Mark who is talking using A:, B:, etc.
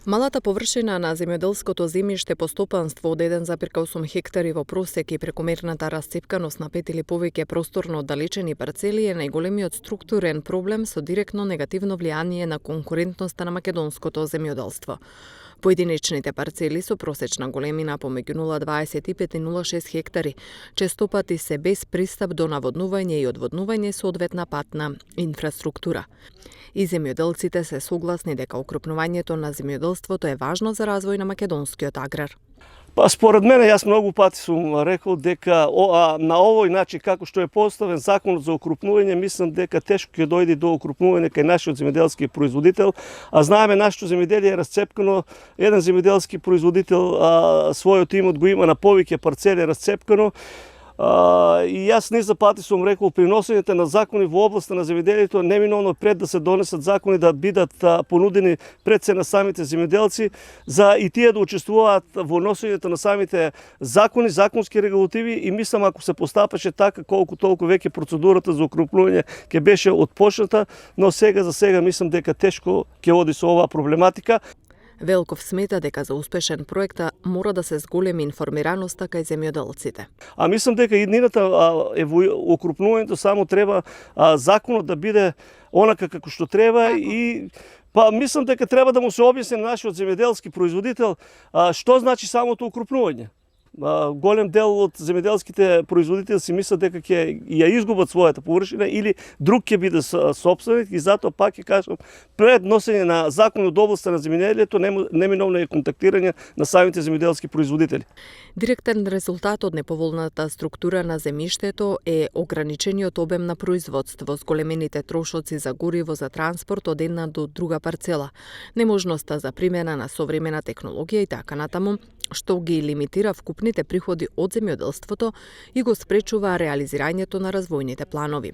A: Малата површина на земјоделското земјиште по стопанство од 1,8 хектари во просек и прекомерната расцепканост на 5 или повеќе просторно оддалечени парцели е најголемиот структурен проблем со директно негативно влијание на конкурентноста на македонското земјоделство. Поединечните парцели со просечна големина помеѓу 0,25 и 0,6 хектари често пати се без пристап до наводнување и одводнување соодветна патна инфраструктура. И земјоделците се согласни дека укрупнувањето на земјоделството е важно за развој на македонскиот аграр.
B: Па според мене, јас многу пати сум рекол дека на овој начин како што е поставен законот за укрупнување, мислам дека тешко ќе дојде до укрупнување кај нашиот земјоделски производител, а знаеме нашето земјоделие е расцепкано, еден земјоделски производител својот имот го има на повеќе парцели расцепкано. И јас низа пати сум рекол, при носењето на закони во областа на земјоделието неминовно пред да се донесат закони да бидат понудени пред се на самите земјоделци за и тие да учествуваат во носењето на самите закони, законски регулативи, и мислам ако се постапаше така колку толку веќе процедурата за укрупнување ќе беше отпочната, но сега за сега мислам дека тешко ќе оди со оваа проблематика.
A: Велков смета дека за успешен проект мора да се зголеми информираноста кај земјоделците.
B: Мислам дека иднината е во укрупнувањето, само треба законот да биде онака како што треба и мислам дека треба да му се објасни на нашиот земјоделски производител што значи самото укрупнување. Голем дел од земјоделските производители си мислат дека ќе ја изгубат својата површина или друг ќе биде сопственик, и затоа пак ќе кажам, пред носење на закони од областа на земјоделието неминовно е контактирање на самите земјоделски производители.
A: Директен резултат од неповолната структура на земјиштето е ограничениот обем на производство, зголемените трошоци за гориво за транспорт од една до друга парцела, неможноста за примена на современа технологија и така натаму, што ги лимитира вкупните приходи од земјоделството и го спречува реализирањето на развојните планови.